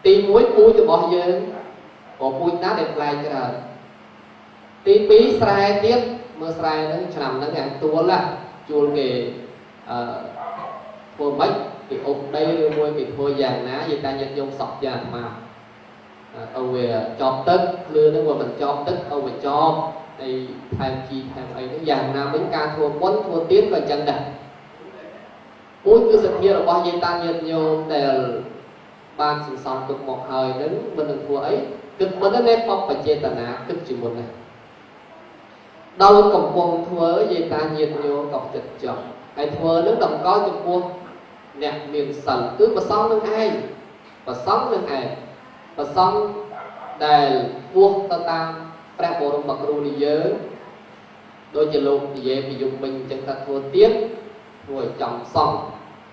ទី1ពូជរបស់យើងក៏ពូជណាដែលប្លែកច្រើនទី2ស្រែទៀតមើលស្រែហ្នឹងឆ្នាំហ្នឹងយ៉ាងទួលណាជួលគេអឺធ្វើម៉េចគេអុកដីឬមួយគេធ្វើយ៉ាងណាយេតាញាតិញោមសក់យ៉ាងអាត្មាទៅវាចប់ទឹកភ្លឺហ្នឹងវាមិនចប់ទឹកទៅវាចប់ហើយថែមជីថែមអីហ្នឹងយ៉ាងណាវិញការធ្វើបុណ្យធ្វើទានក៏អញ្ចឹងដែរពូជគឺសទ្ធារបស់យេតាញាតិញោមដែលបានសន្សំទុកមកហើយហ្នឹងមិននឹងធ្វើអីគិតមុនណាបបចេតនាគិតជាមុនណាដល់កំពុងធ្វើយេតាញាតិញោមក៏ចិត្តចង់ហើយធ្វើនឹងតម្កល់ចំពោះអ្នកមានសិលគឺប្រសងនឹងឯងប្រសងនឹងឯងប្រសងដែលពោះទៅតាមព្រះបរមគ្រូនិយើងដូចជាលោកនិយាយពីយំមិញអញ្ចឹងថាធ្វើទៀតធ្វើឲ្យចំសង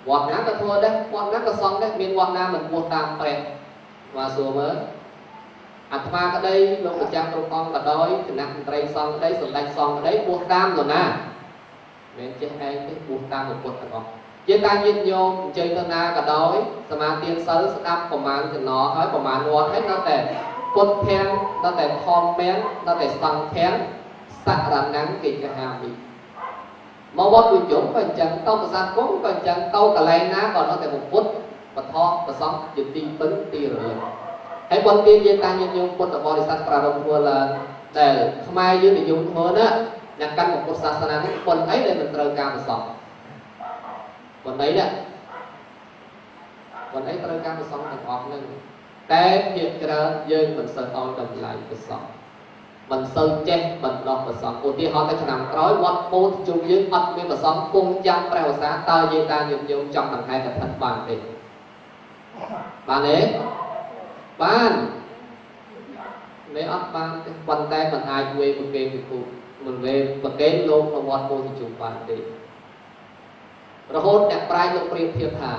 វត្តណាក៏ធ្វើដែរវត្តណាក៏សងដែរមានវត្តណាមិនពោះតាមព្រះមកសួរមើលអាត្មាក្តីលោកម្ចាស់គ្រប់អង្គក៏ដោយគណៈមន្ត្រីសង្ឃក្តីសម្ដេចសង្ឃក្តីពោះតាមនរណាមិនចេះឯងទេពោះតាមពុទ្ធទាំងអស់ជាតាញាតិញោមអញ្ជើញទៅណាក៏ដោយសមាទានសិលស្ដាប់ប្រមាណចំណហើយប្រមាណវត្តហើយនៅតែពុទ្ធភាំងនៅតែធម្មភាំងនៅតែសង្ឃភាំងសរណੰកិច្ចហាមិមកវត្តវិជុំក៏អញ្ចឹងទៅប្រាសាទគង់ក៏អញ្ចឹងទៅកន្លែងណាក៏នៅតែពុទ្ធបឋមប្រសង្ឃជាទីពឹងទីរលឹកហើយបុណ្យទានយើងតាញាតិញោមពុទ្ធបរិស័ទប្រារព្ធធ្វើឡើងដែលខ្មែរយើងនិយមធ្វើណាអ្នកកាន់ពុទ្ធសាសនានេះបុណ្យអីដែលមិនត្រូវការប្រសង្ឃបុណ្យអីណាបុណ្យអីត្រូវការប្រសង្ឃទាំងអស់ហ្នឹងតែភាគច្រើនយើងមិនសូវឲ្យតម្លៃប្រសង្ឃមិនសូវចេះបណ្ដោះប្រសង្ឃឧទាហរណ៍តែឆ្នាំក្រោយវត្តពោធិជុំយើងអត់មានប្រសង្ឃគង់ចាំព្រះវស្សាតើយើងតាញាតិញោមចង់ដង្ហែកឋិនបានទេបានទេបានមិនអត់បានទេប៉ុន្តែមិនអាចវេប្រគេនពិភពមិនវេប្រគេនលោកនៅវត្តពោធិជុំបានទេរហូតអ្នកប្រាជ្ញលោកប្រៀបធៀបថា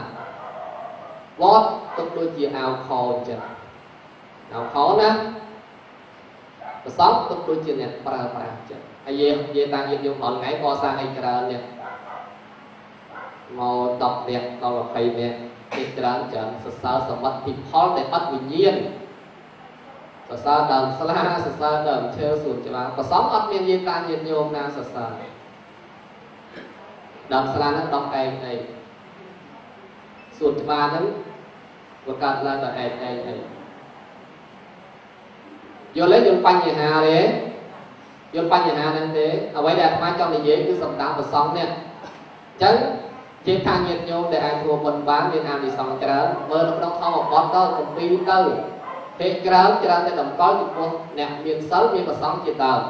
វត្តទុកដូចជាអាវខោអញ្ចឹងអាវខោណាប្រសពទុកដូចជាអ្នកប្រើប្រាស់អញ្ចឹងហើយយាយតាញាតិញោមរាល់ថ្ងៃកសាងអីច្រើននេះមក10នាក់ដល់20នាក់គេច្រើនច្រើនសរសើរសមិទ្ធផលដែលអត់វិញ្ញាណសរសើរដើមស្លាសរសើរដើមឈើសួនច្បារប្រសពអត់មានយាយតាញាតិញោមណាសរសើរដើមស្លាហ្នឹងដកឯងអីសួនច្បារហ្នឹងវាកើតឡើងដោយឯងឯងអីយល់ទេយល់បញ្ហាទេយល់បញ្ហាហ្នឹងទេអ្វីដែលអាត្មាចង់និយាយគឺសម្ដៅប្រសងនេះអញ្ចឹងជាថាញាតិញោមដែលអាចធ្វើបុណ្យបានមានអានិសង្សច្រើនមើលនៅក្នុងធម្មបទទៅគម្ពីរទៅភាគច្រើនច្រើនតែតម្កល់ចំពោះអ្នកមានសិលមានប្រសងជាដើម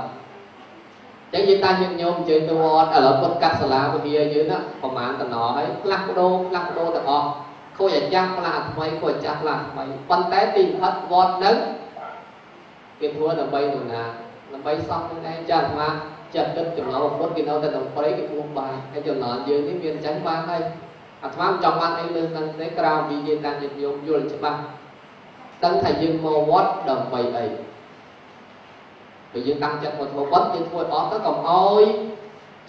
អញ្ចឹងយើងតាញាតិញោមអញ្ជើញទៅវត្តឥឡូវពុទ្ធកាត់សាលាវិហារយើងណាប្រហែលតំណហើយផ្លាស់ប្ដូរផ្លាស់ប្ដូរទាំងអស់ខូចអាចារ្យផ្លាស់អាថ្មីខូចអាចារ្យផ្លាស់ថ្មីប៉ុន្តែទីបំផុតវត្តហ្នឹងគេធ្វើដើម្បីនរណាដើម្បីសោះនឹងឯងចាអាត្មាចិត្តគិតចំណងពុទ្ធគេនៅតែក្នុងព្រៃគេពោះបាយហើយចំណងយើងនេះមានអញ្ចឹងបានហើយអាត្មាមិនចង់បានអីលើហ្នឹងទេក្រៅពីយើងតាមញាតិញោមយល់ច្បាស់ដឹងថាយើងមកវត្តដើម្បីអីបើយើងតាំងចិត្តមកធ្វើបុណ្យយើងធ្វើអស់ទៅកុំអោយ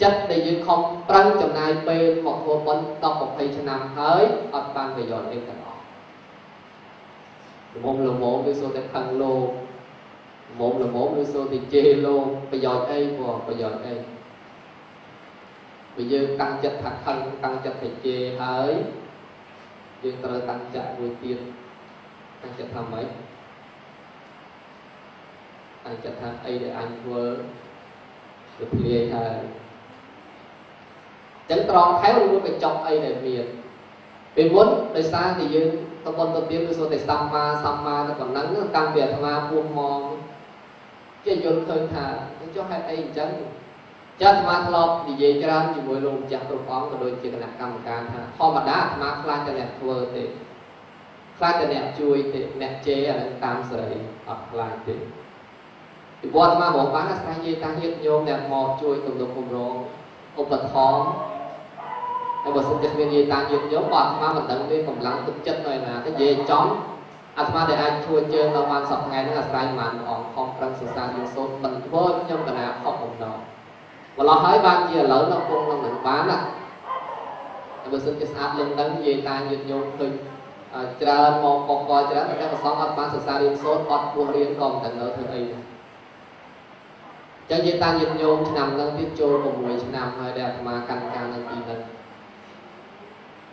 ចិត្តដែលយើងខំប្រឹងចំណាយពេលមកធ្វើបុណ្យ10 20ឆ្នាំហើយអត់បានប្រយោជន៍អីទាំងអស់ល្មមល្មមឬសូតែខឹងលោកល្មមល្មមឬសូតែជេរលោកប្រយោជន៍អីព្រោះប្រយោជន៍អីបើយើងតាំងចិត្តថាខឹងតាំងចិត្តថាជេរហើយយើងត្រូវតាំងចិត្តមួយទៀតតាំងចិត្តថាម៉េចតាំងចិត្តថាអីដែលអញធ្វើវាធ្លាយហើយចឹងត្រង់ខែឬមួយកញ្ចប់អីដែលមានពីមុនដោយសារតែយើងទៅបុណ្យទៅទានគឺសូតែសម្មាសម្មាតែប៉ុណ្ណឹងតាំងពីអាត្មាពោះមកជាយល់ឃើញថាចុះហេតុអីអញ្ចឹងចាអាត្មាធ្លាប់និយាយច្រើនជាមួយលោកម្ចាស់គ្រប់អង្គក៏ដូចជាគណៈកម្មការថាធម្មតាអាត្មាខ្លាចតែអ្នកធ្វើទេខ្លាចតែអ្នកជួយទេអ្នកជេរអានឹងតាមសេរីអត់ខ្លាចទេពីវត្តមករកបានអាស្រ័យយាយតាញាតិញោមអ្នកមកជួយទំនុកបំរុងឧបត្ថម្ភហើយបើសិនជាគ្មានយាយតាញាតិញោមបើអាត្មាមិនដឹងមានកម្លាំងទឹកចិត្តនៅឯណាទេនិយាយចំអាត្មាដែលអាចធ្វើជើងដល់បានសប្តាហ៍ថ្ងៃហ្នឹងអាស្រ័យប្រហែលអង្គខំប្រឹងសរសើរយើងសូត្រមិនធ្វើខ្ញុំកណាខកបំណងម្ល៉េះហើយបានជាឥឡូវនៅគង់ក្នុងនឹងបានណាតែបើសិនជាស្អាតលឹងដឹងយាយតាញាតិញោមឃើញ ច្រើនមកកកច្រើនតែប្រសងអត់បានសិក្សារៀនសូត្រអត់ពោះរៀនក៏មិនដឹងនៅធ្វើអីដែរចឹងយាយតាញាតិញោមឆ្នាំហ្នឹងទៀតចូល6ឆ្នាំហើយដែលអាត្មាកាន់ការនៅទីហ្នឹង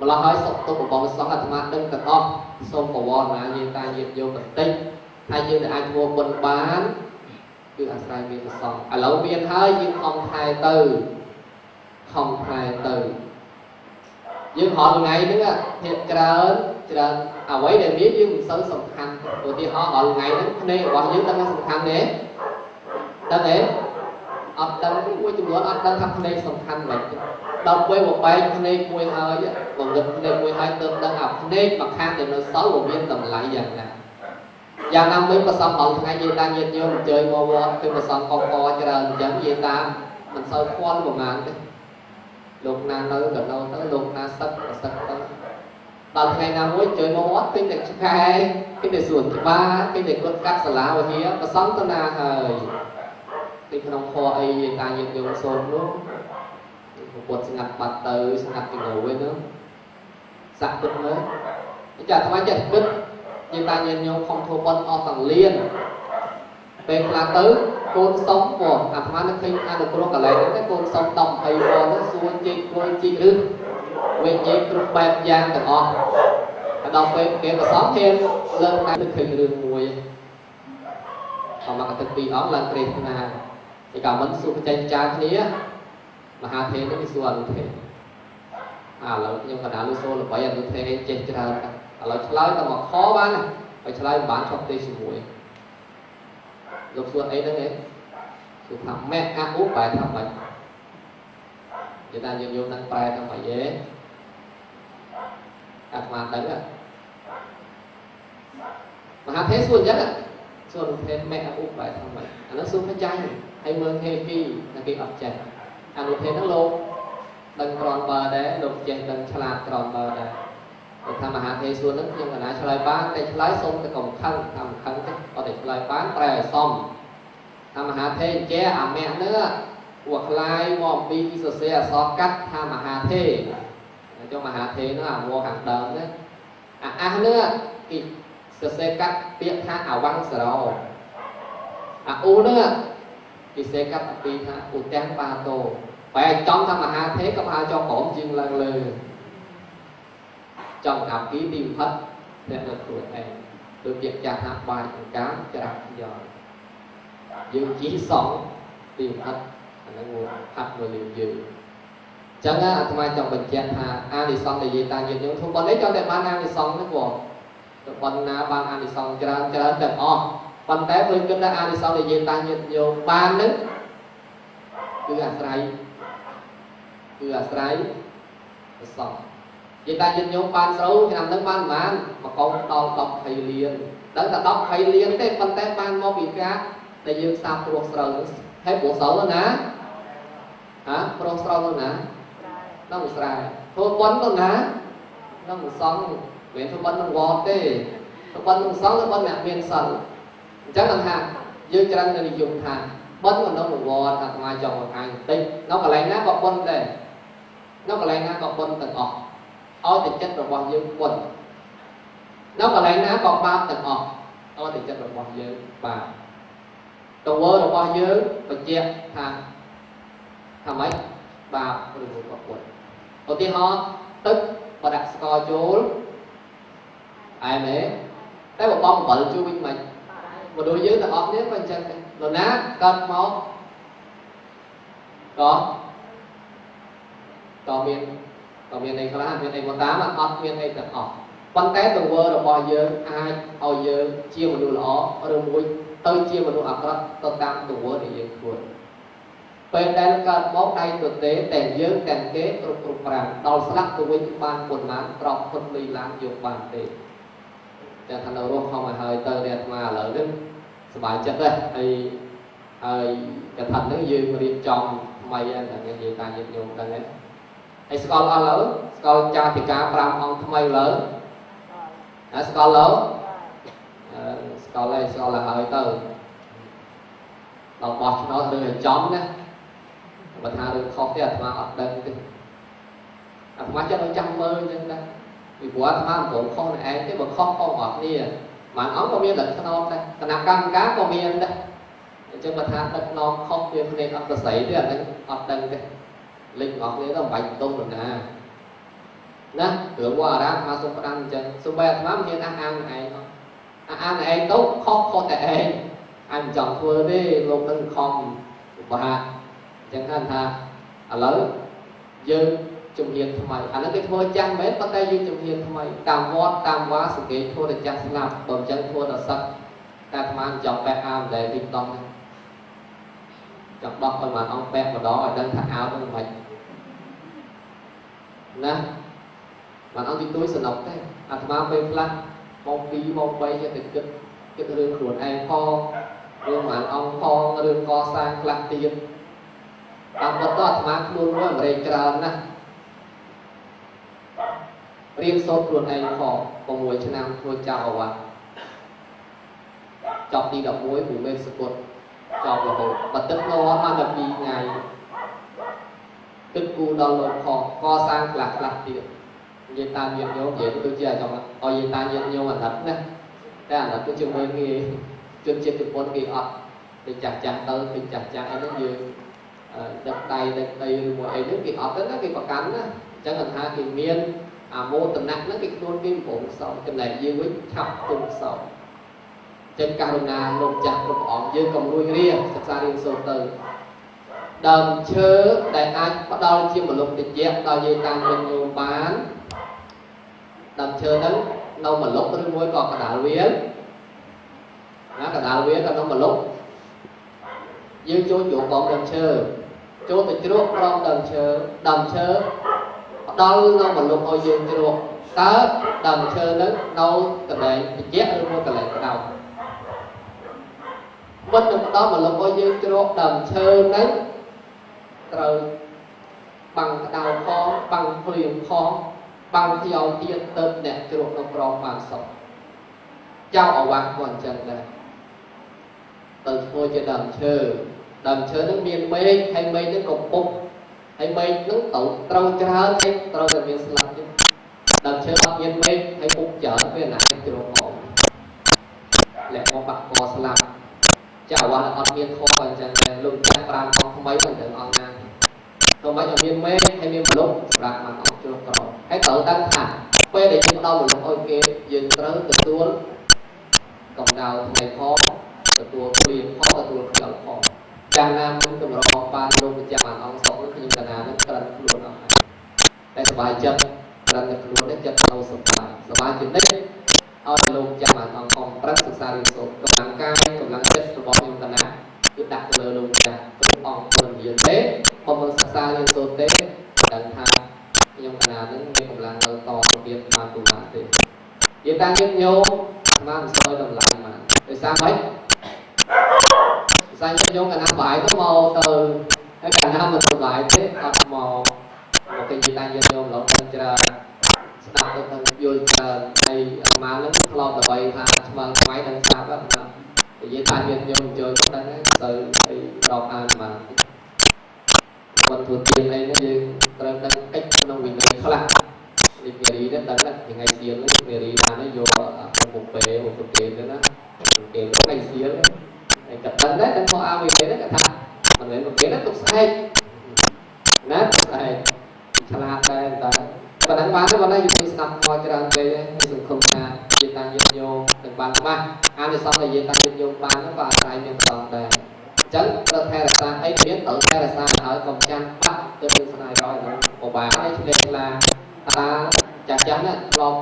ម្ល៉េះហើយសុខទុក្ខរបស់ព្រះសង្ឃអាត្មាដឹងទាំងអស់សូមបវរណាយាយតាញាតិញោមបន្តិចហើយយើងដែលអាចធ្វើបុណ្យបានគឺអាស្រ័យមានព្រះសង្ឃឥឡូវមានហើយយើងខំថែទៅខំថែទៅយើងរាល់ថ្ងៃហ្នឹងភាគច្រើនច្រើនអ្វីដែលមានយើងមិនសូវសំខាន់ឧទាហរណ៍រាល់ថ្ងៃហ្នឹងភ្នែករបស់យើងដឹងថាសំខាន់ទេដឹងទេអត់ដឹងមួយចំនួនអត់ដឹងថាភ្នែកសំខាន់មិនដល់ពេលបបែកភ្នែកមួយហើយបង្ងឹតភ្នែកមួយហើយទើបដឹងអាភ្នែកមួយខាងដែលនៅសល់វាមានតម្លៃយ៉ាងណាយ៉ាងណាមិញប្រសំដល់ថ្ងៃយាយតាញាតិញោមអញ្ជើញមកវត្តគឺប្រសំកកច្រើនអញ្ចឹងយាយតាមិនសូវខ្វល់ប្រហែលទេលោកណានៅក៏នៅទៅលោកណាសឹកក៏សឹកទៅដល់ថ្ងៃណាមួយអញ្ជើញមកវត្តឃើញតែឆ្កែឃើញតែសួនច្បារឃើញតែគាត់កាត់សាលាវិហារប្រសំទៅណាហើយទីក្នុងខអីយាយតាញាតិញោមសូត្រនោះពុទ្ធស្ងាត់បាត់ទៅស្ងាត់ពីងវិញនោះសាក់គិតមើលចាអាត្មាចេះគិតយាយតាញាតិញោមខំធ្វើបុណ្យអស់ទាំងលៀនពេលខ្លះទៅកូនសុំផងអាត្មានឹកឃើញអនុគ្រោះកន្លែងហ្នឹងតែកូនសុំ10 20ផងហ្នឹងសួរជីកគល់ជីកឬវិញនិយាយគ្រប់បែបយ៉ាងទាំងអស់ដល់ពេលគេប្រសំគេលើកតែនឹកឃើញរឿងមួយអមកទឹកពីរអង្គឡើងព្រះណាឯកាមិនសួរបច្ចេកចាគ្នាមហាទេនេះសួរអនុទេឥឡូវខ្ញុំកណ្ដាលលឺសូរល្បីអនុទេចេះច្រើនឥឡូវឆ្លើយតែមកខបានហើយឆ្លើយមិនបានឈប់ទេជាមួយលោកសួរអីហ្នឹងឯងសួរថាម៉ែអាឧប្រែថាម៉េចនិយាយថាយើងយកនឹងប្រែថាម៉េចឯងអាត្មាដឹងមហាទេសួរអញ្ចឹងសួរអនុទេម៉ែអាឧប្រែថាម៉េចអានោះសួរបច្ច័យហើយមើលគេពីតែគេអត់ចេះអនុទេហ្នឹងលោកដឹងក្រនបើដែរលោកចេះដឹងឆ្លាតក្រនបើដែរគាត់ថាមហាទេសួរហ្នឹងខ្ញុំកណាឆ្លើយបានតែឆ្លើយសូមតែកុំខឹងថាមិនខឹងទេអត់តែឆ្លើយបានប្រែឲ្យសមថាមហាទេចេះអាមៈហ្នឹងពួកខ្លាយមកអំពីសរសេរអក្សរកាត់ថាមហាទេចុះមហាទេហ្នឹងអាវខាងដើមហ្នឹងអាអះហ្នឹងគេសរសេរកាត់ពាក្យថាអវង្សរោអាអ៊ូហ្នឹងគេសេកាត់អំពីថាឧទាំងបាតោបែរចំថាមហាទេក៏ប្រហែលចុះក្រោមជាងឡើងលើចង់អាប់គីទីបំផិតអ្នកនៅខ្លួនឯងដូចពាក្យចាស់ថាបាយអង្កាមច្រាស់ខ្យល់យើងជីសងទីបំផិតអាហ្នឹងផាត់មកលើយើងអញ្ចឹងអាត្មាចង់បញ្ជាក់ថាអានិសង្សដែលយាយតាញាតិញោមធ្វើបុណ្យនេះចង់តែបានអានិសង្សហ្នឹងបងទៅបុណ្យណាបានអានិសង្សច្រើនច្រើនទាំងអស់ប៉ុន្តែព្រោះគិតថាអានិសង្សដែលយាយតាញាតិញោមបានហ្នឹងគឺអាស្រ័យប្រសងយាយតាញាតិញោមបានស្រូវឆ្នាំហ្នឹងបានប្រហែលមកកងដល់10 20លានដឹងតែ10 20លានទេប៉ុន្តែបានមកពីការដែលយើងសាបព្រោះស្រូវហើយព្រោះស្រូវទៅណាហ៎ព្រោះស្រូវទៅណាក្នុងស្រែធ្វើបុណ្យទៅណាក្នុងសង្ឃមិនមែនធ្វើបុណ្យក្នុងវត្តទេធ្វើបុណ្យក្នុងសង្ឃធ្វើបុណ្យអ្នកមានសិលអញ្ចឹងគាត់ថាយើងច្រើនតែនិយមថាបុណ្យក្នុងវត្តអាត្មាចង់បង្ហាញបន្តិចនៅកន្លែងណាក៏បុណ្យដែរនៅកន្លែងណាក៏បុណ្យទាំងអស់ឲ្យតែចិត្តរបស់យើងបុណ្យនៅកន្លែងណាក៏បាបទាំងអស់ឲ្យតែចិត្តរបស់យើងបាបទង្វើរបស់យើងបញ្ជាក់ថាថាម៉េចបាបឬមួយក៏បុណ្យឧទាហរណ៍ទឹកបើដាក់ស្ករចូលអែមទេតែបើបងអំបិលជួយវិញមិនមនុស្សយើងទាំងអស់គ្នាក៏អញ្ចឹងដែរនរណាកើតមកក៏មានអីខ្លះមានអីមកតាមអត់មានអីទាំងអស់ប៉ុន្តែទង្វើរបស់យើងអាចឲ្យយើងជាមនុស្សល្អឬមួយទៅជាមនុស្សអាក្រក់ទៅតាមទង្វើដែលយើងធ្វើពេលដែលកើតមកដៃទទេតែយើងទាំងគេគ្រប់គ្រប់ប្រាំដល់ស្លាប់ទៅវិញបានប៉ុន្មានត្រប់ផុតលុយឡានយកបានទេតែថានៅរស់ខំឲ្យហើយទៅអាត្មាឥឡូវនេះសប្បាយចិត្តដែរហើយហើយកថាហ្នឹងយើងរៀបចំថ្មីហ្នឹងនិយាយតាញាតិញោមដឹងហើយហើយស្គាល់អស់លើស្គាល់ចាធិការ5អង្គថ្មីលើណាស្គាល់លើស្គាល់ហើយស្គាល់ហើយទៅដល់បោះឆ្នោតរឿងឲ្យចំណាបើថារឿងខុសទេអាត្មាអត់ដឹងទេអាត្មាចិត្តឲ្យចាំមើលអញ្ចឹងដែរ ពីព្រោះអាត្មាមិនព្រមខុសនឹងឯងទេបើខុសខុសអត់គ្នាបានអង្គក៏មានដឹកខ្នងដែរគណៈកម្មការក៏មានដែរអញ្ចឹងបើថាដឹកនាំខុសវាភ្នែកអត់ប្រស័យទេអាហ្នឹងអត់ដឹងទេលេចអស់គ្នាទៅមិនបាច់ទោសណាណារឿងវត្តអារាមអាត្មាសូមផ្ដាំអញ្ចឹងសូម្បីអាត្មាមិនហ៊ានអះអាងឯងអះអាងឯងទៅខុសខុសតែឯងអញមិនចង់ធ្វើទេលោកនឹងខំពិបាកអញ្ចឹងថាឥឡូវយើងជំហានថ្មីអាហ្នឹងគេធ្វើចាស់មែនប៉ុន្តែយើងជំហានថ្មីតាមវត្តតាមវាសង្កេតធ្វើតែចាស់ស្លាប់បើមិនចឹងធ្វើដល់សឹកតែអាត្មាមិនចង់បែកអាវដែរទីដោះហ្នឹងចង់ដោះឲ្យបានអង្គបែកម្ដងឲ្យដឹងថាអាវហ្នឹងមិនណាបានអង្គទីទួយសំណុកទេអាត្មាពេលខ្លះម៉ោង2ម៉ោង3ចេះតែគិតគិតរឿងខ្លួនឯងផងរឿងបានអង្គផងរឿងកសាងខ្លះទៀតតាមពិតទៅអាត្មាខ្លួនមួយអមេរិកច្រើនណាស់រៀនសូត្រខ្លួនឯងផង6ឆ្នាំធ្វើចៅអាវ៉ាចប់ទី11ភូមិសកុតចប់រហូតបើទឹកនៅបាន12ថ្ងៃគិតគូដល់លោកផងកសាងខ្លះខ្លះទៀតនិយាយតាមញាតិញោមនិយាយទៅជាចង់ឲ្យនិយាយតាមញាតិញោមអាណិតណាតែអាណិតគឺជាមើលងាយជនជាតិជប៉ុនគេអត់ទៅចាស់ចាស់ទៅទៅចាស់ចាស់អីហ្នឹងយើងដឹកដៃដឹកដីឬមួយអីហ្នឹងគេអត់ទៅណាគេប្រកាន់ណាអញ្ចឹងគាត់ថាគេមានអាមោទនៈហ្នឹងគេខ្លួនគេប្រងសោចំណែកយើងវិញឆាប់ទុំសោចឹងករុណាលោកចាស់គ្រប់អង្គយើងកុំរួញរាសិក្សារៀនសូត្រទៅដើមឈើដែលអាចផ្ដល់ជាមលុបតិចដល់យើងតាមវិញញោមបានដើមឈើហ្នឹងនៅមលុបឬមួយក៏កដាលវាលណាកដាលវាលក៏នៅមលុបយើងចូលជ្រកក្រោមដើមឈើចូលទៅជ្រកក្រោមដើមឈើដើមឈើផ្ដល់នៅមលុបឲ្យយើងជ្រកតើដើមឈើហ្នឹងនៅកន្លែងតិចឬមួយកន្លែងក្តៅមិននឹងផ្ដល់មលុបឲ្យយើងជ្រកដើមឈើហ្នឹងត្រូវបាំងក្តៅផងបាំងភ្លៀងផងបាំងខ្យល់ទៀតទៅអ្នកជ្រកនៅក្រោមបានសុខចៅអាវ៉ាក៏អញ្ចឹងដែរទៅធ្វើជាដើមឈើដើមឈើហ្នឹងមានមេឃហើយមេឃហ្នឹងក៏ពុកហើយមេឃហ្នឹងត្រូវច្រើនហើយត្រូវតែមានស្លឹកទៀតដើមឈើអត់មានមេឃហើយពុកច្រើនវាណាស់ជ្រកផងលាក់មកបាក់កស្លាប់ចៅអាវ៉ាអត់មានធម៌ក៏អញ្ចឹងដែរលោកចាស់5អង្គថ្មីមិនដឹងអង្គណាទៅមិនឲ្យមានមេឃហើយមានមលុបសម្រាប់បានអង្គជ្រកក្រោមហើយត្រូវដឹងថាពេលដែលយើងផ្ដល់មលុបឲ្យគេយើងត្រូវទទួលកម្ដៅថ្ងៃផងទទួលភ្លៀងផងទទួលខ្យល់ផងយ៉ាងណាមិញកម្របានលោកម្ចាស់បានអង្គសុខនឹងខ្ញុំកណានឹងក្រិនខ្លួនអស់ហើយតែសប្បាយចិត្តក្រិនតែខ្លួននេះចិត្តនៅសប្បាយសប្បាយជានិច្ចឲ្យលោកម្ចាស់បានអង្គខំប្រឹងសិក្សារៀនសូត្រកម្លាំងកាយកម្លាំងចិត្តរបស់ខ្ញុំកណាគឺដាក់ទៅលើលោកម្ចាស់គ្រប់អង្គមិនមានទេបើមិនសិក្សារៀនសូត្រទេដឹងថាខ្ញុំកណានឹងមានកម្លាំងនៅតទៅទៀតបានទូបានទេនិយាយតាមញាតិញោមអាត្មាមិនសូវឲ្យតម្លៃបានដោយសារម៉េចដោយសារញាតិញោមកណាបាយទៅមកទៅហើយកណាមិនសប្បាយទេអត់មកមកគេនិយាយតាមញាតិញោមឡងដឹងច្រើនស្ដាប់ទៅដឹងយល់ច្រើនហើយអាត្មានឹងធ្លាប់ដើម្បីថាឆ្មើងថ្មីដឹងស្ដាប់អាត្មានិយាយតាមញាតិញោមចូលទៅដឹងហើយទៅអីរាប់អានមកបន្ទូទានអីហ្នឹងយើងត្រូវដឹងកិច្ចក្នុងវិន័យខ្លះនេះមេរីនេះដឹងណាថ្ងៃសៀលនេះមេរីបានយកពុពេពុពេទៅណាគេថ្ងៃសៀលហើយក៏ដឹងដែរដឹងមកអាវិន័យហ្នឹងគាត់ថាមិនមែនពុពេណាទុកស្អែកណាទុកស្អែកឆ្លាតដែរតែប៉ុណ្ណឹងបានទេប៉ុន្តែយើងស្ដាប់ធម៌ច្រើនពេកហើយសង្គមថាយាតាញាតិញោមទាំងបានច្បាស់អានិសង្សដែលយាតាញាតិញោមបានហ្នឹងក៏អាស្រ័យមានប្រងដែរអញ្ចឹងត្រូវថែរក្សាអីដែលមានត្រូវថែរក្សាឲ្យកុំចាំបាក់ទៅមានស្នាយរយហ្នឹងពិបាកហើយឆ្លេឆ្លាតាចាស់ចាស់ណាធ្លាប់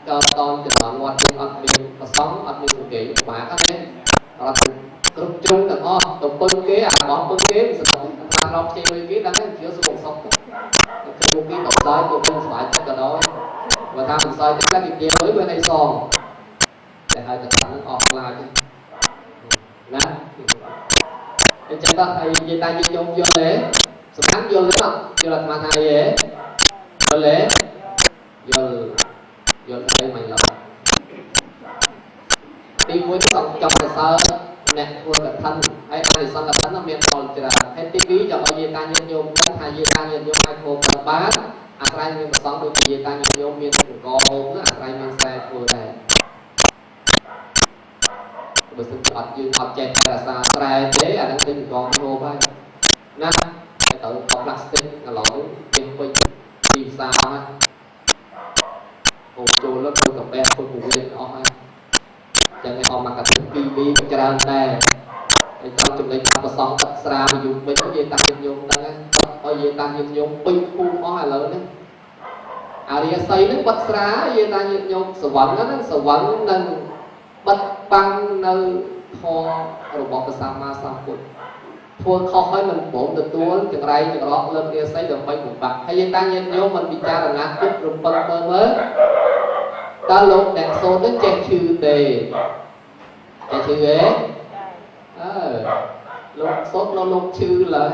កើតតនចំណងវត្តយើងអត់មានប្រសងអត់មានសង្កេតពិបាកហ្នឹងអត់គ្រប់ជ្រុងទាំងអស់ទៅពឹងគេអារបស់ពឹងគេមិនស្នុកថាធ្លាប់ជ័យលុយគេដឹងជាសុខសុខទៅពួកគេទៅសើចពួកគេមិនសប្បាយចិត្តក៏ដោយបើថាមិនសើចទេតែគេទាលុយវាអីសងតែហើយតែហ្នឹងអស់ខ្លាចណាអញ្ចឹងតោះហើយនិយាយតាញាតិញោមយល់ទេសំខាន់យល់ទេអត់យល់អាត្មាថាអីទេយល់ទេយល់យល់អីមិនឡើយទី1នេះចង់សរសើរអ្នកធ្វើកឋិនហើយអានិសង្សកឋិនមានផលច្រើនហើយទី2ចង់ឲ្យយាយតាញាតិញោមដឹងថាយាយតាញាតិញោមអាចធ្វើបាន អាស្រ័យមានប្រសងដូចជាយាតាញាតិញោមមានអង្គហូបនោះអាស្រ័យមានស្រែធ្វើដែរបើសិនជាអត់យើងអត់ចេះថែរក្សាស្រែទេអានឹងទិញអង្គហូបហើយណាតែត្រូវកផ្លាស្ទិកឥឡូវនេះពេញពេញទីផ្សារហ្នឹងហូបចូលទៅធ្វើកាពះធ្វើពវៀនអស់ហើយចឹងឯងអស់មកកទឹកពីវីក៏ច្រើនដែរហើយចង់ចំណេញថាប្រសងទឹកស្រាពីយំវិញយាតាញាតិញោមហ្នឹងឲ្យយាតាញាតិញោមពេញភូមិអស់ឥឡូវនេះអារិយស័យហ្នឹងបិទស្រាយាតាញាតិញោមសវឹងហ្នឹងសវឹងនឹងបិទបាំងនៅធម៌របស់ព្រះសម្មាសម្ពុទ្ធធ្វើខុសហើយមិនព្រមទទួលចង្រៃចង្រក់លើករាសីដើម្បីបំបាក់ហើយយាតាញាតិញោមមិនពិចារណាគិតរំពឹងមើលមើលតើលោកអ្នកសូត្រនឹងចេះឈឺទេចេះឈឺទេអើលោកសូត្រនៅលោកឈឺឡើយ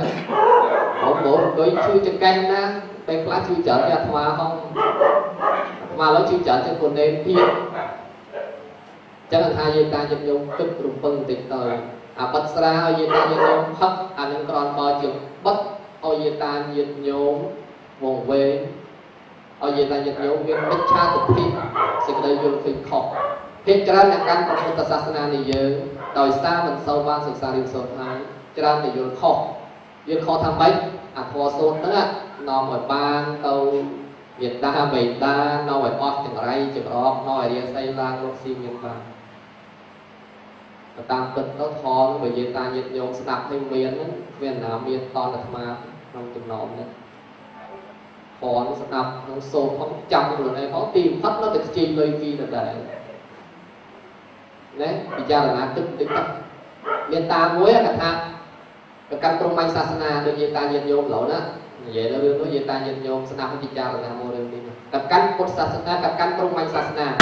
បងបងអង្គុយឈឺចង្កេះណាពេលខ្លះឈឺច្រើនជាអាត្មាផងអាត្មាឡើយឈឺច្រើនជាងកូននេនទៀតចឹងថាយាយតាញាតិញោមគិតរំពឹងបន្តិចទៅអាបិទស្រាឲ្យយាយតាញាតិញោមផឹកអានឹងក្រនបើជាបិទឲ្យយាយតាញាតិញោមវងវែងឲ្យយាយតាញាតិញោមមានមិច្ឆាទិដ្ឋិសេចក្តីយល់ឃើញខុសភាគច្រើនអ្នកកាន់ព្រះពុទ្ធសាសនានេះយើងដោយសារមិនសូវបានសិក្សារៀនសូត្រហើយច្រើនតែយល់ខុសយល់ខុសថាម៉េចអាធម៌សូត្រហ្នឹងនាំឲ្យបានទៅមេត្តាបិតានាំឲ្យអស់ចង្រៃចង្រកនាំឲ្យរាសីឡើងលោកស៊ីមានបានតាមពិតទៅធម៌បើយាយតាញាតិញោមស្ដាប់ឲ្យមានហ្នឹងគ្មានណាមានតនអាត្មាក្នុងចំណោមនេះធម៌ស្ដាប់ក្នុងសូត្រផងចាំខ្លួនឯងផងទីបំផុតនៅតែខ្ជិលលុយគីដដែលណាពិចារណាគិតបន្តិចទៅមានតាមួយគាត់ថាប្រកាន់ព្រហ្មញ្ញសាសនាដូចយាយតាញាតិញោមឡូវណានិយាយទៅរឿងនោះយាយតាញាតិញោមស្ដាប់ពិចារណាមករឿងនេះប្រកាន់ពុទ្ធសាសនាប្រកាន់ព្រហ្មញ្ញសាសនា